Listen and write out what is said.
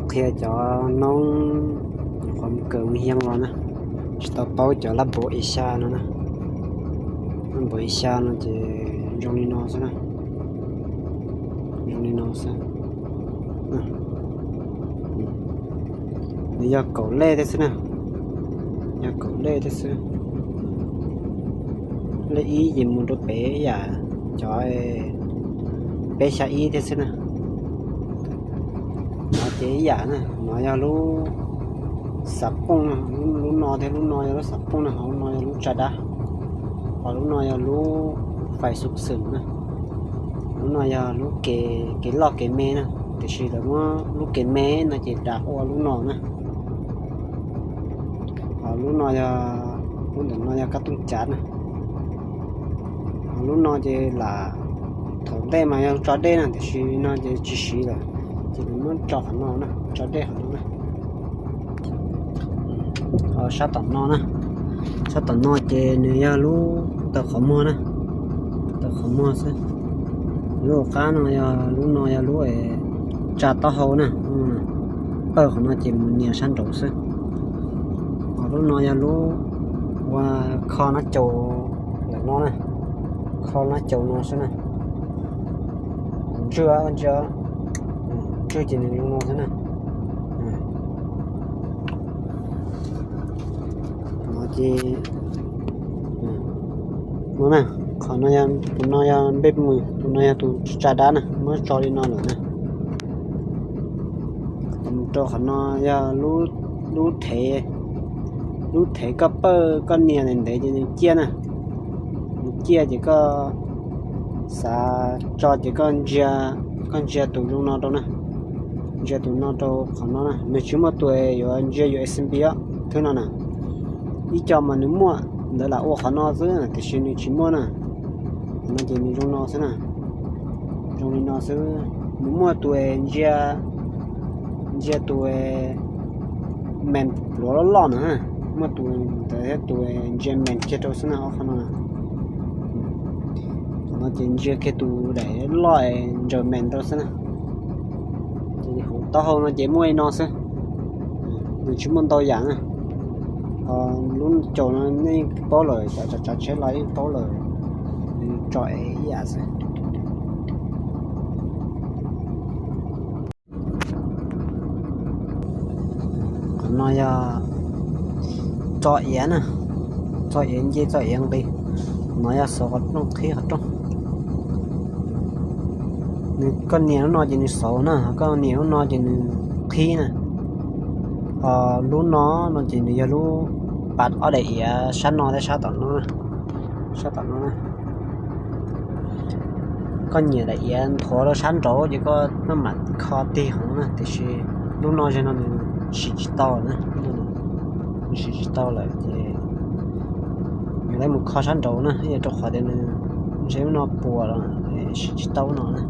Qhia cov noob nyuam qhuav mus kawm mus yee los na, tsis tau paub cov lab npaum ib xya no na. Lab npaum ib xya no ces zoo li no xwb na. Zoo li no xwb. Nws yog kaum lej thiab xwb na. Yog kaum lej thiab xwb. Lej ib ces mus rau pem ib yam cov peb xya ib thiab xwb na. No ces ib yam na, no yog lub xav pooj no, lub no thiab lub no yog lub xav pooj na, ho lub no yog lub tsa dab, ho lub no yog lub fais xub xwm na. Lub no yog lub kev loj kev me na, tiam sis lawv muab lub kev me no ces lam ua lub no na. Ho lub no yog, lub ntawm no yog kab tooj cav na. Ho lub no ces lam, thaum ntej mas yog tso dej na, tiam sis no ces tsis siv lawm, ces lawv muab tso qhov no na, tso dej qhov no na. Ho sab tom no na, sab tom no ces nws yog lub taw qhov muag na, taw qhov muag xwb. Lub qab no yog, lub no yog lub tsa taub hau na, pawg qhov no ces mus nias sab nraud xwb. Ho lub no yog lub ua kho nab caus ntawm no na, kho nab caus no xwb na. Ntswj, ntswj ces nws zoo no xwb na. No ces, no na, qhov no, tus no yog npej mws, tus no yog tus tsa dab na, muab tso li no lawm na. Mus rau qhov no yog lub thev, lub thev koj pawg koj nias ntev ntev ces nws ciaj na. Nws ciaj ces koj xav tso ces koj ntsia, koj ntsia tus zoo no rau na. Ntsia tus no rau qhov no na, nws tsis muaj tus yuav ntsia U S B os, thwb no na. Ib co mas nws muaj, ntawd lam ua qhov no xwb tiam sis nws tsis muaj na. Qhov no ces nws zoo no xwb na. Zoo li no xwb, nws muaj tus ntsia, ntsia tus mes pluav loj loj na, muaj tus ntawd thiab tus ntsia mes kiag rau xwb na, ob qhov no. Qhov no ces ntsia kiag tus daim loj ntsaws mes rau xwb na. Ces hauv taub hau no ces muaj li no xwb, nws tsis muaj ntau yam na. Ho lub caus no nej yeej paub lawm, cov tsav tsheb los yeej paub lawm, nws tso es ib yam xwb. Qhov no yog tso iav na, tso iav nce tso iav nqis. No yog xauv qhov rooj qhib qhov rooj. Nws, koj nias lub no ces nws xauv na, koj nias lub no ces nws qhib na. Ho lub no, no ces nws yog lub pas ob daim iav sab no thiab sab tom no, sab tom no na. Koj nyiam daim iav nthuav rau sab nraud ces koj maj mam kho tig qhov no na, tiam sis lub no zeg no nws siv tsis tau na, nws siv tsis tau lawm ces yus tau mus kho sab nraud na, ib yam rau qhov tias nws ntshe lub no puas los siv tsis tau lub no na.